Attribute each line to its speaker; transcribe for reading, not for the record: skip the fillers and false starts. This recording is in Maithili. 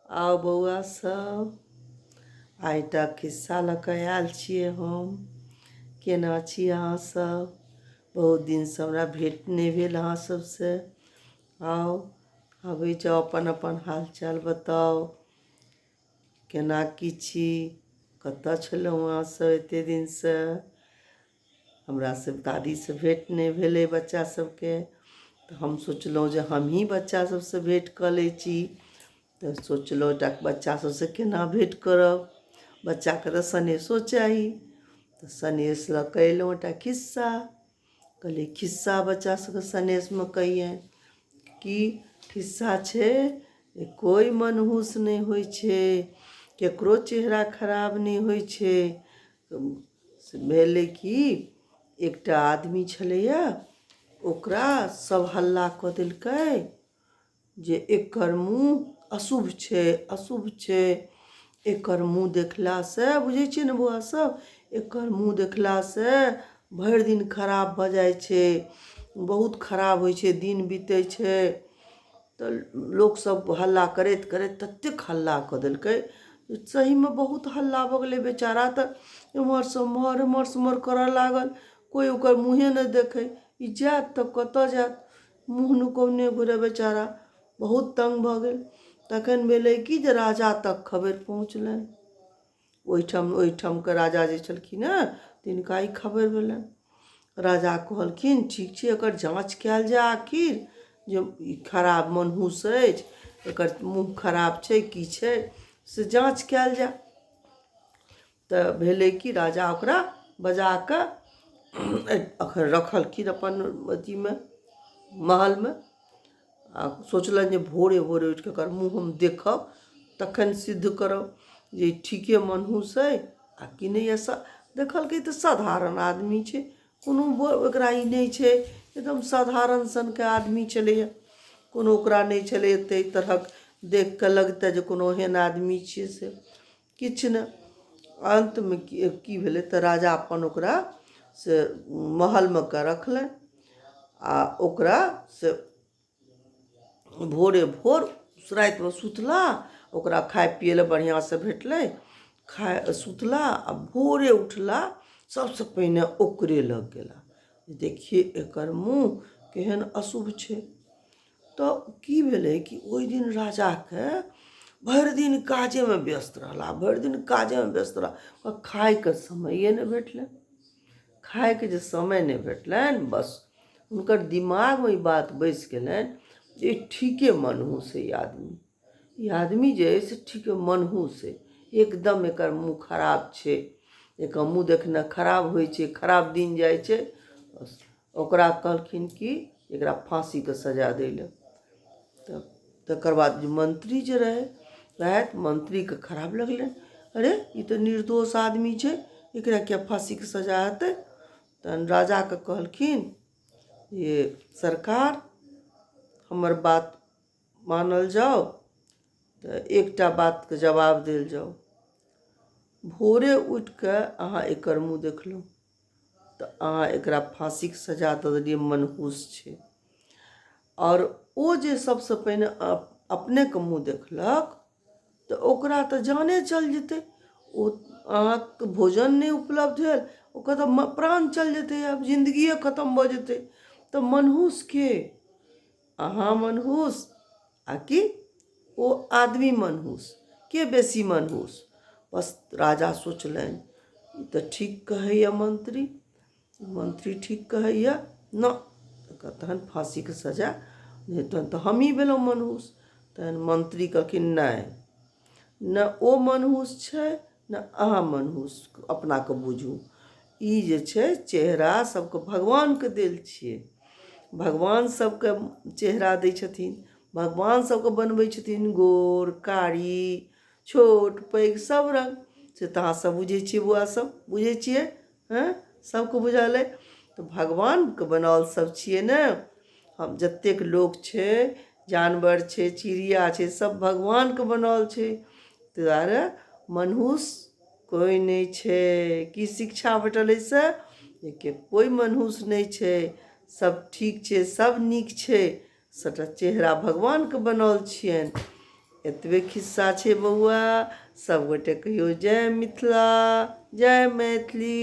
Speaker 1: आउ बौआ सब, आइ एकटा खिस्सा लऽ कऽ आयल छियै हम। केना छी अहाँ सब? बहुत दिनसँ हमरा भेँट नहि भेल अहाँ सबसँ। आउ, अबै जाउ, अपन अपन हाल चाल बताउ। केना की छी? कतऽ छलहुँ अहाँ सब एते दिनसँ? हमरा सब दादीसँ भेँट नहि भेलै बच्चा सबके, तऽ हम सोचलहुँ जे हमही बच्चा सबसँ भेँट कऽ लै छी। तऽ सोचलहुँ एकटा बच्चा सबसँ केना भेँट करब? बच्चाके तऽ सनेसो चाही। तऽ सनेस लऽ कऽ अयलहुँ एकटा खिस्सा। कहलियै, खिस्सा बच्चा सबके सनेसमे कहियनि। की खिस्सा छै? जे कोइ मनहूस नहि होइ छै, ककरो चेहरा खराब नहि होइ छै। से भेलै कि एकटा आदमी छलैए, ओकरा सभ हल्ला कऽ देलकै जे एकर मुँह अशुभ छै, अशुभ छै। एकर मुँह देखलासँ, बुझै छियै ने बौआ सब, एकर मुँह देखलासँ भरि दिन खराब भऽ जाइ छै, बहुत खराब होइ छै, दिन बीतै छै। तऽ लोकसभ हल्ला करैत करैत ततेक हल्ला कऽ देलकै, सहीमे बहुत हल्ला भऽ गेलै। बेचारा तऽ एम्हरसँ ओम्हर, एम्हरसँ ओम्हर करऽ लागल। कोइ ओकर मुँहे नहि देखै। ई जायत तऽ कतऽ जायत? मुँह नुकौने घुरै बेचारा, बहुत तङ्ग भऽ गेल। तखन भेलै कि जे राजा तक खबरि पहुँचलनि ओहिठाम। ओहिठामके राजा जे छलखिन हेँ, तिनका ई खबरि भेलनि। राजा कहलखिन, ठीक छै, एकर जाँच कयल जाय आखिर जे ई खराब मनहूस अछि, एकर मुँह खराब छै, की छै, से जाँच कयल जाय। तऽ भेलै कि राजा ओकरा बजा कऽ अखन रखलखिन अपन अथीमे, महलमे, आ सोचलनि जे भोरे भोरे उठि कऽ एकर मुँह हम देखब, तखन सिद्ध करब जे ई ठीके मनहूस अइ आ कि नहि अइ। देखलकै तऽ साधारण आदमी छै, कोनो ओकरा ई नहि छै, एकदम साधारण सनके आदमी छलैए। कोनो ओकरा नहि छलै एतेक तरहक देखि कऽ लगतै जे कोनो एहन आदमी छियै, से किछु नहि। अन्तमे की भेलै तऽ राजा अपन ओकरा से महलमे कऽ रखलनि आ ओकरा से भोरे भोर, रातिमे सुतला, ओकरा खाय पियै लए बढ़िआँसँ भेटलै, खाय सुतला आ भोरे उठला, सबसँ पहिने ओकरे लग गेला, देखियै एकर मुँह केहन अशुभ छै। तऽ की भेलै कि ओहि दिन राजाके भरि दिन काजेमे व्यस्त रहला, भरि दिन काजेमे व्यस्त रहला, ओकरा खायके समये नहि भेटलनि। खायके जे समय नहि भेटलनि, बस हुनकर दिमागमे ई बात बसि गेलनि जे ठीके मनहूस अइ ई आदमी, ई आदमी जे अइ से ठीके मनहूस अइ, एकदम एकर मुँह खराब छै, एकर मुँह देखने खराब होइ छै, खराब दिन जाइ छै। बस ओकरा कहलखिन कि एकरा फाँसीके सजा दै लए। तऽ तकर बाद जे मंत्री जे रहै रहथि, मंत्रीके खराब लगलनि, अरे, ई तऽ निर्दोष आदमी छै, एकरा किया फाँसीके सजा हेतै? तहन राजाके कहलखिन जे सरकार, हमर बात मानल जाउ तऽ एकटा बातके जवाब देल जाउ। भोरे उठि कऽ अहाँ एकर मुँह देखलहुँ तऽ अहाँ एकरा फाँसीके सजा दऽ देलियै, मनहूस छै। आओर ओ जे सभसँ पहिने अपनेके मुँह देखलक तऽ ओकरा तऽ जाने चलि जेतै। ओ अहाँके भोजन नहि उपलब्ध भेल, ओकर तऽ प्राण चलि जेतै, आब जिन्दगिए खतम भऽ जेतै। तऽ मनहूस के? अहाँ मनहूस आ कि ओ आदमी मनहूस? के बेसी मनहूस? बस राजा सोचलनि, ई तऽ ठीक कहैए मंत्री, मंत्री ठीक कहैए न, तहन फाँसीके सजा नहि, तहन तऽ हमहीँ भेलहुँ मनहूस। तहन मंत्री कहलखिन, नहि ने, ओ मनहूस छै ने अहाँ मनहूस अपनाके बुझू। ई जे छै चेहरा सबके भगवानके देल छियै। भगवान सबके चेहरा दै छथिन, भगवान सबके बनबै छथिन, गोर कारी, छोट पैघ सब रङ्ग। से तऽ अहाँ सब बुझै छियै बौआ सब, बुझै छियै? हँ, सबके बुझल अइ। तऽ भगवानके बनाओल सब छियै ने हम। जतेक लोक छै, जानवर छै, चिड़िया छै, सब भगवानके बनाओल छै। ताहि दुआरे मनहूस कोइ नहि छै। की शिक्षा भेटल एहिसँ? जे कोइ मनहूस नहि छै, सब ठीक छै, सब नीक छै, सबटा चेहरा भगवानके बनाओल छियनि। एतबे खिस्सा छै बौआ। सभगोटे कहियौ जय मिथिला, जय मैथिली।